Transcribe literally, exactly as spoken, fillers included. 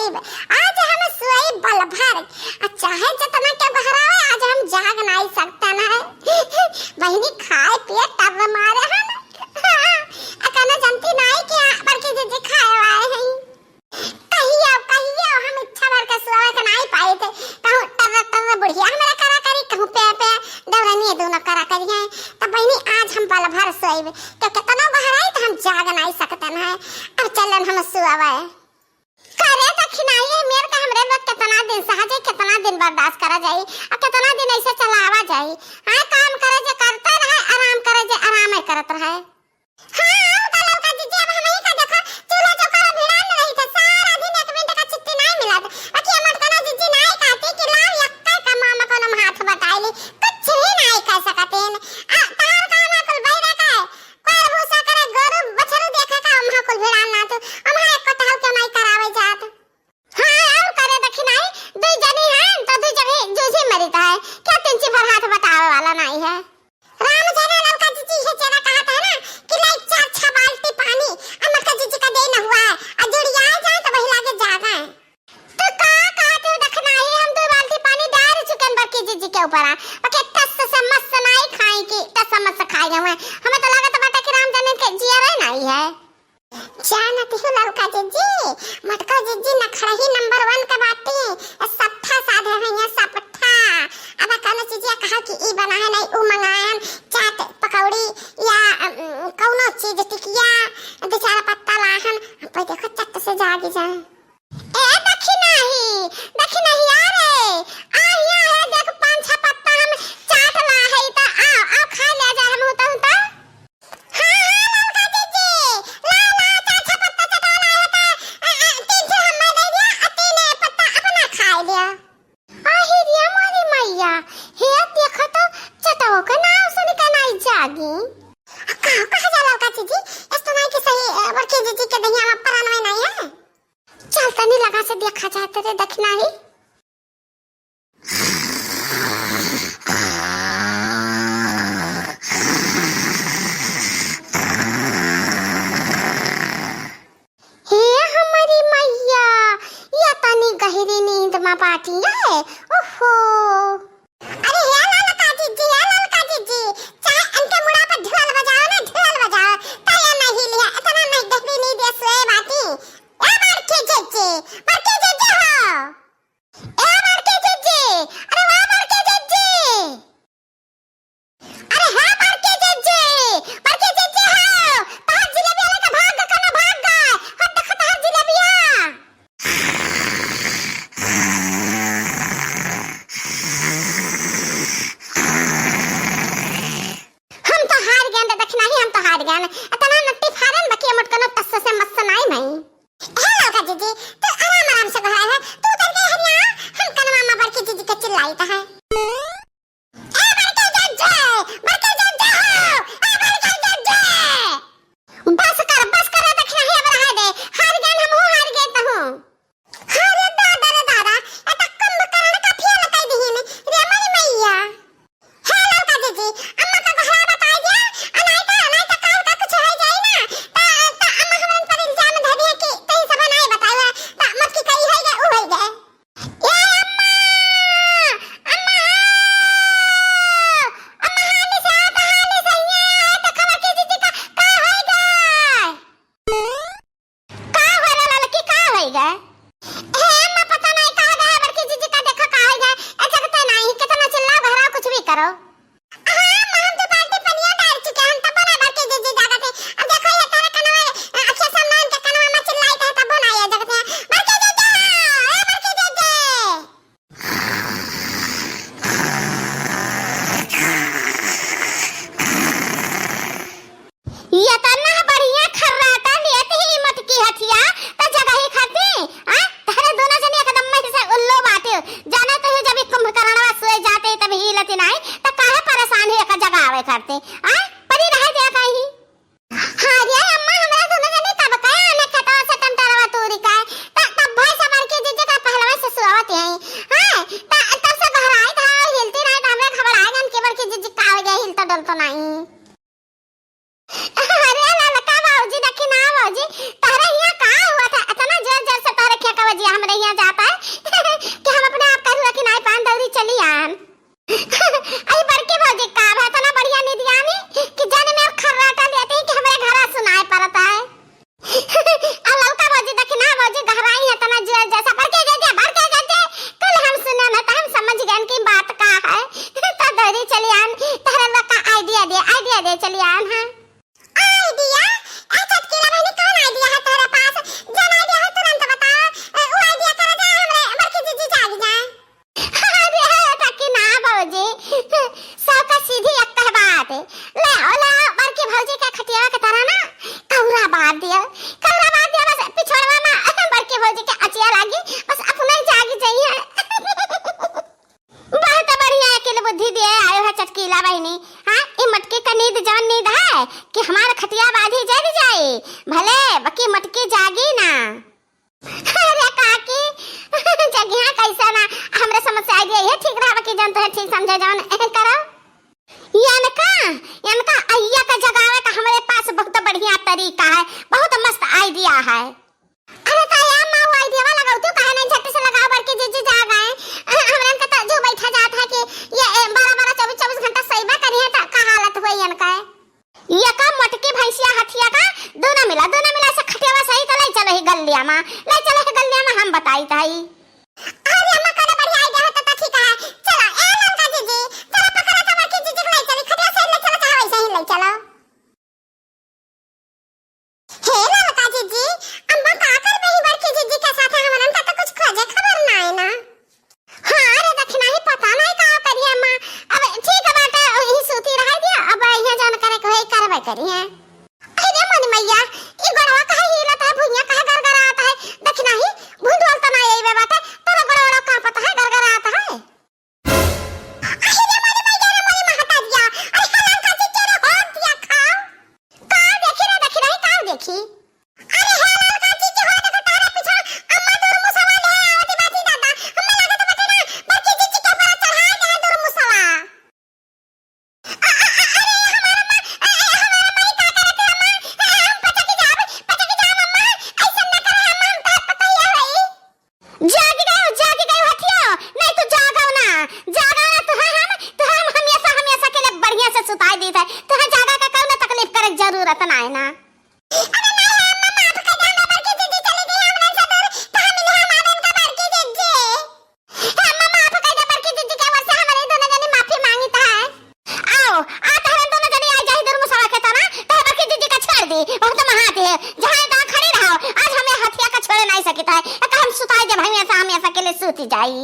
आज हम सोई बल भर, आ चाहे जतना के बहरावे, आज हम जाग नाई सकते ना है। बहिनी खाए पिए टर्र मारे हन। अकने जनती नाई कि बड़की जिज्जी खाए आए हैं। कहियो, कहियो हम इच्छा भर के सोवे के नाई पाई थे। कहूँ टर्र टर्र बुढ़िया हमरा करा करी, कहूँ पे पे डौरनिए दोनों करा करी हैं। तब बहिनी आज हम बल भर सोइब, तो कितनो बहराई तो हम जाग नाई सकते ना है। अब चलन हम सोवे। करे दखिनाही, मेर का हमरे लोग कितना दिन सहा जाई, कितना दिन बर्दाश्त करा जाई, आ कितना दिन ऐसे चलावा जाई। हाँ, काम करे जे करते रहे, आराम करे जे आराम करत रहे। हाँ, और का ललका जिज्जी, अब हमही का देखा, चूल्हा चौका भिड़ान रही थे, सारा दिन एक मिनट का छुट्टी नाई मिलत। बाकी हमर कोनो जिज्जी नाई कहती कि लाओ यक्का का मामा कोनो हाथ बटाई ली, कुछ भी नाई कह सकतीन। आ, तार का ना कुल बैरा का है, कोई भूसा करे, गोरू बछरू देखे का, अम्हा कुल भिड़ान ना तू, अम्हा एक कटहल के नाई करावे जात। हाँ, और करे दखिनाही, दुई जनी हैं, तो दुई जनी जूझी मरित है। क्या तिनची भर हाथ बटावे वाला नाई है? राम जाने ललका जिज्जी, ये जेना कहत है ना कि लाई चार छह बाल्टी पानी, आ मोटका जिज्जी का दे न हुआ है, आ जुड़िया जाए तो वही लागे जागा है। तो का कहत है दखिनाही, हम दो बाल्टी पानी डार चुकन बड़की जिज्जी के ऊपर, आ, बाकी टस से मस नाई खाई कि टस से मस खाई गए। हमें तो लगत बाटे कि राम जाने के जिया रहे नाई है। जानत हो ललका जिज्जी, मोटका जिज्जी नखरही नंबर वन के बाटी, सपठा साधे हैं ये सपठा। अब कौनो चीजिया कहा कि ई बनाए नहीं, ऊ मंगाए हम, चाट पकौड़ी या, अम, कौनो चीज टिकिया, दो चार पत्ता लाहन, अब देखो चट से जागी जाए। ए दखिनाही, दखिनाही आ रे, आ हिया है देख पाँच छह पत्ता हम चाट ला है त आओ, आओ खा ले जा हम होता होता। हाँ, हाँ, ललका जिज्जी, ला, ला, चार छह पत्ता चटवा ला, ला, ता, आ, आ, तीन ठो हम्मे दे दिया, आ तीन पत्ता अपना खाए लिया। आही रे मोरी मैया, हे देखो तो, चटवो के नाव सुन के नाई जागी। का कहा जा ललका जिज्जी, इस तो नाई कि सही, अ, बड़की जिज्जी के दहिया में प्राण में नाई है। चल तनी लगा से देखा जाए तेरे दखिनाही। हे हमारी मैया, या तनी गहरी नींद मा बाटी है। ओहो। अरे हे ललका जिज्जी, हे ललका जिज्जी, चाहे इनके मुड़ा पे ढोल बजाओ ना, ढोल बजाओ, तो ये नहीं लिया, इतना नहीं गहरी नींद ये सोए बाटी। ए बड़की जिज्जी, बड़की जिज्जी हो। ए बड़की जिज्जी, अरे वाह बड़की जिज्जी। अरे हाँ बड़की जिज्जी, बड़की जिज्जी हो, तोहार जिलेबिया लेके भाग गा, कने भाग गा, हो देखो तोहार जिलेबिया। हम तो हार गए, दखिनाही हम तो हार गए, इतना नट्टी फारन बकिया मोटकनो टस से मस नाई मई। हे ललका जिज्जी, तू आराम आराम से गोहराए है, तू उतर के हरिया, हम कनवा मा बड़की जिज्जी के चिल्लाई त है। ए बड़की जिज्जी, बड़की जिज्जी हो, ए बड़की जिज्जी। बस कर, बस कर, दखिनाही अब रहा दे, हार गए हम हूँ, हार गए त हूँ। अरे दादा रे दादा, ए त कुंभकर्ण का फेल कई दिहिन रे मोरी मैया। हे ललका जिज्जी, अम्मा का गोहराए बताई दिया, आ नाई त, नाई त काल का कुछ हो जाई ना, त, त अम्मा हमरन पर इल्जाम धर दिया कि तही सब नाई बतावा, त मत की कही होई गए, उ होई गए। ए अम्मा, अम्मा, अम्मा हाली से आ, हाली से हियाँ आ, देखा बड़की जिज्जी का, का होई गए? का हो रे ललकी, का होई गए? हे अम्मा, पता नहीं कहाँ गए बड़की जिज्जी का, देखो का होई गए। ए, जगते नहीं, कितना चिल्लाओ, घराओ, कुछ भी करो। हाँ अम्मा, हम दो बाल्टी पनिया डाल चुके हैं, तब ना बड़की जिज्जी जागत है। अब देखो ये तारे कनवा, अ, अखिया सामने इनके कनवा में चिल्लाई तो है, तब ना ये जगत है। बड़की जिज्जी, ए बड़की जिज्जी। ये तना बढ़िया खर्राटा लेत ही मोटकी हथिया, त जगही खाती, आ? तहरे दोनों जने एकदम में से उल्लू बाटे। जाने तो ही जब ई कुंभकर्णवा सोए जाते तब हिलत नाई, त काहे परेशान है एका जगावे करते, आ? परी रहे दे कहीं। हाँ रे अम्मा, हमरा दोनों जने तब का आने खेतवा से टमटरवा तोरी का, त-, तब भाई समर के जीजे का पहलवा से सुआवत है। हाँ, त-, तब से बहराई था, हिलती रहे, त हमरे घबराए गन के बड़की जीजी का हो गया, हिलतो डुलतो नहीं। अरे ललका बाबूजी, देखी ना बाबूजी, तहरे हियाँ का हुआ था? ऐसा ना, हमरे समझ से idea ये ठीक रहा कि जौन तोहे ठीक समझे जौन, एह, करो। यनका, यनका अइया का जगावे का हमरे पास बहुत बढ़िया तरीका है, बहुत मस्त idea है। अरे त ए अम्मा, उ idea वा लगावतू काहे नहीं, झट से लगाओ, बड़की जीजी जाग आए। अ, हमरन का त जो बैठा जात है कि ये, ए, बारह बारह, चौबीस चौबीस घंटा सइबा करिहैं त का हालत होई यनका है? ये का मोटकी भैंसिया हथिया का, दूना मिला, दूना मिला से खटियावा सही त लै चलो ही गलिया मा, लै चलो ही गलिया मा, हम बताइत हई। अरे अम्मा, कौनो बढ़िया idea होता त ठीक है। चलो, ए ललका जीजी, चलो पकड़ा तो बड़की जीजी के लै चली, खटिया सही लै चलो, चाहे वैसे ही लै चलो। हे ललका जीजी, अम्मा का करबे ही बड़की जीजी के साथ, हमरन का तो कुछ खोजे खबर ना है ना। हाँ रे दखिनही, पता नहीं का करिए अम्मा। अब ठीक बाटे, यही सूती रह दिया, अब यहाँ जौन करे के होई करबे करिए। अरे मोरी मैया, ई गोड़वा काहे हिलत है, भुइयां काहे गरगरात है? दखिनही, भूत वाल त ना अइबे बाटे, तोरा गोड़वा कांपत है, गरगरात है। अरे मोरी मैया रे, मोरी महतारिया, अरे हलाल का चीज रे, हो दिया खाओ। का देखी रे, दखिनही, का देखी? अरे हे ललका जीजी हो, देखो तारे पीछा अम्मा दुरमुसवा ले आवती बाटी दादा। हमें लागत बाटे ना, बड़की जीजी के ऊपर चढ़ा दे दुरमुसवा। अ, अ, अ, अरे हमार अम्मा, अ, अ, हमार अम्मा, ई का करत है अम्मा? अ, हम पटक जाब, पटक जाब अम्मा, ऐसन ना करे अम्मा, हम तोहर पतोहिया हई। जागी गयो, जागी गयो हथियो, नहीं तू जागो ना, जागो ना, तुहे हम, तुहे हम हमेशा, हमेशा के लिए बढ़िया से सुताई दीत है, तुहे जागा का कौनो तकलीफ करे के जरूरत ना है ना। अरे नहीं, अम्मा माफ कर दे, हमरा बड़की जीजी चली गई, हमरा से दूर, कहाँ मिली हम आवे इनका बड़की जीजी? हे अम्मा माफ कर दे, बड़की जीजी के ओर से हमारे दोनों जनी माफी मांगित है। आओ, आ तहरे दोनों जनी आ जाही दुरमुसवा के तना, तहरे बड़की जीजी का छोड़ दी, बहुत महात है, जहाँ तहाँ खड़ी रहो, आज हमें हथिया का छोड़े नहीं सकित है, एक हम सुताई देब, हमेशा, हमेशा के लिए सूती जाई।